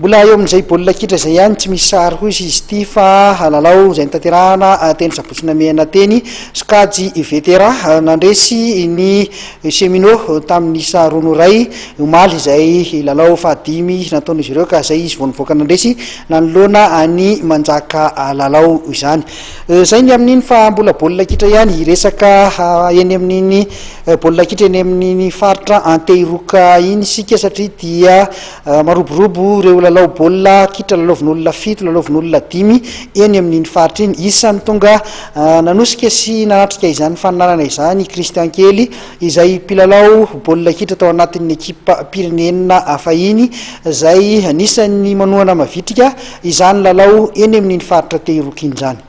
Mbola eo amin'izay baolina kitra izay ihany, tsy misy sary kosa izy ity fa lalao izay notanterahana teny Sabotsy Namehana teny, sokajy Vétéran, nandresy ny Cheminots tamin'ny isa roa noho iray omaly izay lalao fahadimy nataon'izy ireo ka izay izy vao nivoaka nandresy nanoloana an'i Manjaka Lalao izany. Izay ny amin'iny fa mbola baolina kitra ihany, hiresaka eny amin'iny baolina kitra eny amin'iny faritra Antehiroka iny isika satria dia Maroborobo ireo lalao baolina kitra lalaovin'olona fito, lalaovin'olona dimy eny amin'iny faritra iny. Isan'ny tonga nanosika sy nanatrika izany faninanana izany i Christian Kely, izay mpilalao baolina kitra tao anatin'ny ekipam-pirenena fahiny, izay anisan'ny manohana mavitrika izany lalao eny amin'iny faritra Tehiroka iny izany.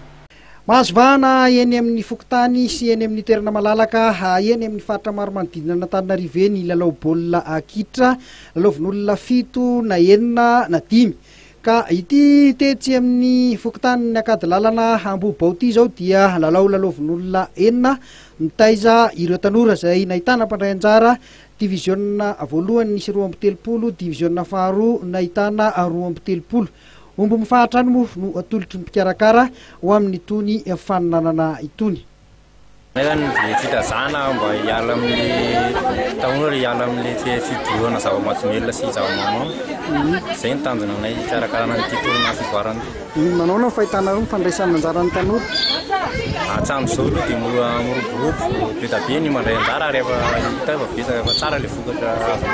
Mahazo vahana eny amin'ny fokontany sy eny amin'ny toerana malalaka eny amin'ny faritra maro manodidina an'Antananarivo eny ny lalao baolina kitra lalaovin'olona fito na enina na dimy. Ka ity tetsy amin'ny fokontanin'ny Ankadilalana Ambohibao ity izao dia lalao lalaovin'olona enina mitaiza ireo tanora izay nahitana mpandray anjara diviziona voalohany nisy 32, diviziona faharoa nahitana 32. Omby mifaha hatrany moa no atolotry ny mpikarakara ho amin'itony faninanana itony. Izay zany dia fitazana mba hiala amin'ny tanora hiala amin'ilay fidorohana zava-mahadomelina sy zava-mamono. Izay no tanjona anay hikarakarana an'ity tournoi fivoarana ity. Manahoana ny fahitanareo ny fandraisana anjaran'ny tanora? Hatramin'izao aloha dia mora miroborobo be dia be ny mandray anjara ary efa hita fa betsaka efa tsara ilay vokatra azo.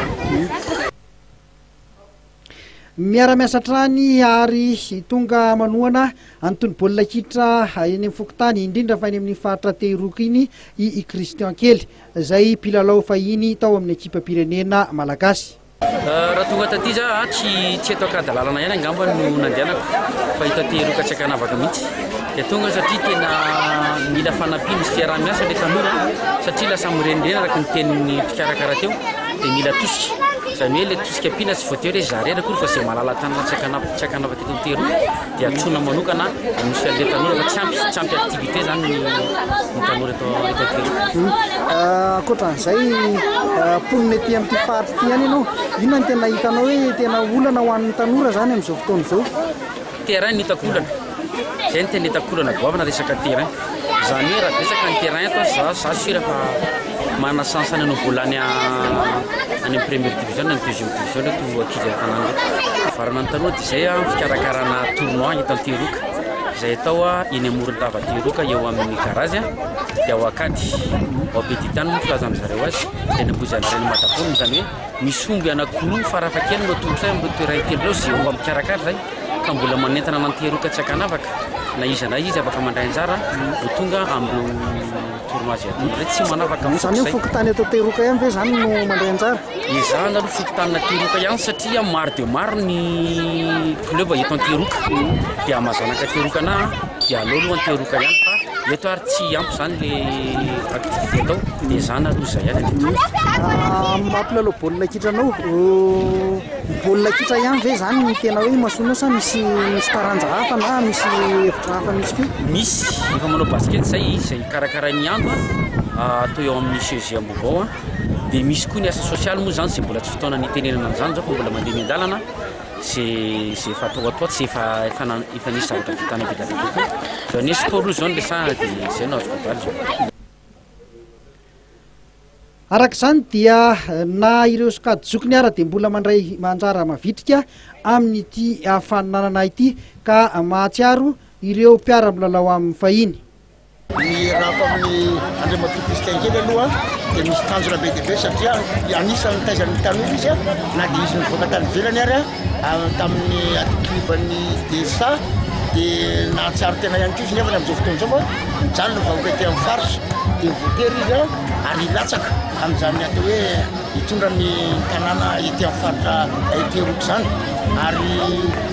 Miara-miasa hatrany ary tonga manohana an'itony baolina kitra eny amin'ny fokontany, indrindra fa eny amin'ny faritra Tehiroka iny i Christian Kely, izay mpilalao fahiny tao amin'ny ekipam-pirenena malagasy. Raha tonga taty za tsy tsy eto Ankadilalana ihany angamba no nandehanako fa eto Antehiroka tsy ankanavaka mihitsy dia tonga satria tena mila fanampiana sy fiaraha-miasa ilay tanora satria lasa mirenireny araka ny tenin'ny mpikarakara teo dia mila tosika, izany hoe ilay tosika ampiana tsy voatery hoe za irery akory fa izay malala tanana tsy ankanavaka tsy ankanavaka eto Antehiroka dia antsoina manokana misy an'ilay tanora fa tsy ampy tsy ampy activité izany ny ny tanora eto eto Antehiroka. Ankoatran'izay, mponina ety amin'ity faritra ity ihany ianao, inona no tena hitanao hoe tena olana ho an'ny tanora izany amin'izao fotoana izao? Terrain no hitako olana, zay no tena hitako olana goavana resaka terrain, zany hoe raha betsaka ny terrain ato za za sur fa manana chance any hanao baolina any any amin'ny première division na ny deuxième division reto ankizy an-tanàna reto. Fivoarana ny tanora dia izay an, fikarakarana tournoi eto Antehiroka izay atao eny Amorondava Antehiroka eo amin'ny garage an, dia ao Ankady, ao Beditany moa filazan-dry zareo azy, dia any Ambohijanahary any Madapolina, izany hoe Misy omby anankiroa farafahakeliny no atolotray amin'ireo terrain telo ireo izay omby mikarakara izay ka mbola manentana an'Antehiroka tsy ankanavaka na iza na iza afaka mandray anjara ho tonga amin'ireo tournoi izay atao ireo tsy manavaka ny Izany hoe foko izay. fokontany eto Antehiroka ihany ve izany no mandray anjara? Ezahana aloha fokontanin'Antehiroka ihany satria maro dia maro ny club eto Antehiroka dia amin'ny maha zanak'Antehiroka anahy dia aleo aloha Antehiroka ihany fa Eto ary tsy ampy izany le activité atao dia ezahana aloha izay ihany hatreto. Amin'ny maha mpilalao baolina kitra anao, ny baolina kitra ihany ve izany no tena hoe imasoanao sa misy misy taranja hafa na misy hevitra hafa mihitsy koa? Misy, efa manao basket izay, izay karakarain'i Ando atao eo amin'ny CEG Ambohibao dia misy koa ny asa sosialy moa izany izay mbola tsy fotoana nitenenana an'izany izao fa mbola mandeha miandalana. Ze ze efa atao ato ato efa efa efa nisy zavatra vitanay be dia be kokoa. Zany hoe sport aloha zao no resahana dia zay no azoko avaly zao. Araka izany dia na ireo sokajy zokiny ara dia mbola mandray anjara mavitrika amin'ity faninanana ity ka mahatsiaro ireo mpiara-milalao aminy fahiny. Ny rako amin'ny Andriamatoa Christian kely aloha dia misy tanjona be dia be satria anisan'ny nitaiza ny tanora izy na dia izy nivoaka tany ivelany ary tamin'ny club-n'ny DSA dia nahatsiaro tena ihany koa izy nefa amin'izao fotoana izao fa mijaly ny vahoaka ety amin'ny faritra dia voatery izy ary hilatsaka amin'izany atao hoe hitondra ny tanàna ety amin'ny faritra Antehiroka izany ary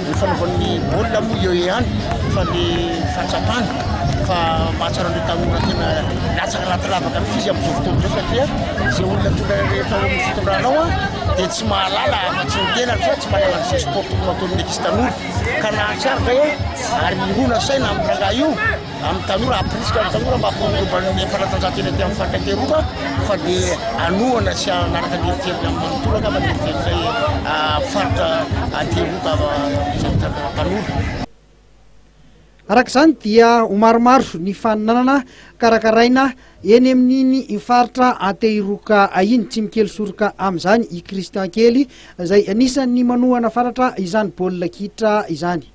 ny fanaovan'ny baolina moa eo ihany fa ny fahatsapana. Fa mahatsara an'ireo tanora tena latsaka anaty lavaka mihitsy izy amin'izao fotoana izao satria izay olona tonga rehetra ao amin'ny fitondrana ao dia tsy mahalala afa-tsy ny tenany fa tsy mahalala an'izay sport tokony hataon'ny ankizy tanora. Ka nahatsiaro indray aho ary nirona saina amin'ny rangahy io, amin'ny tanora, hampirisika ny tanora mba hampiroborobo ny fanatanjahantena aty amin'ny faritra Antehiroka fa dia hanohana sy hanaraka ny eritreriny amin'ny manontolo angamba ny eritreritray faritra Antehiroka tanora. Araka izany dia ho maromaro ny faninanana karakaraina eny amin'iny faritra Antehiroka iny. Tsy mikely soroka amin'izany i Christian Kely izay anisan'ny manohana fatratra izany baolina kitra izany.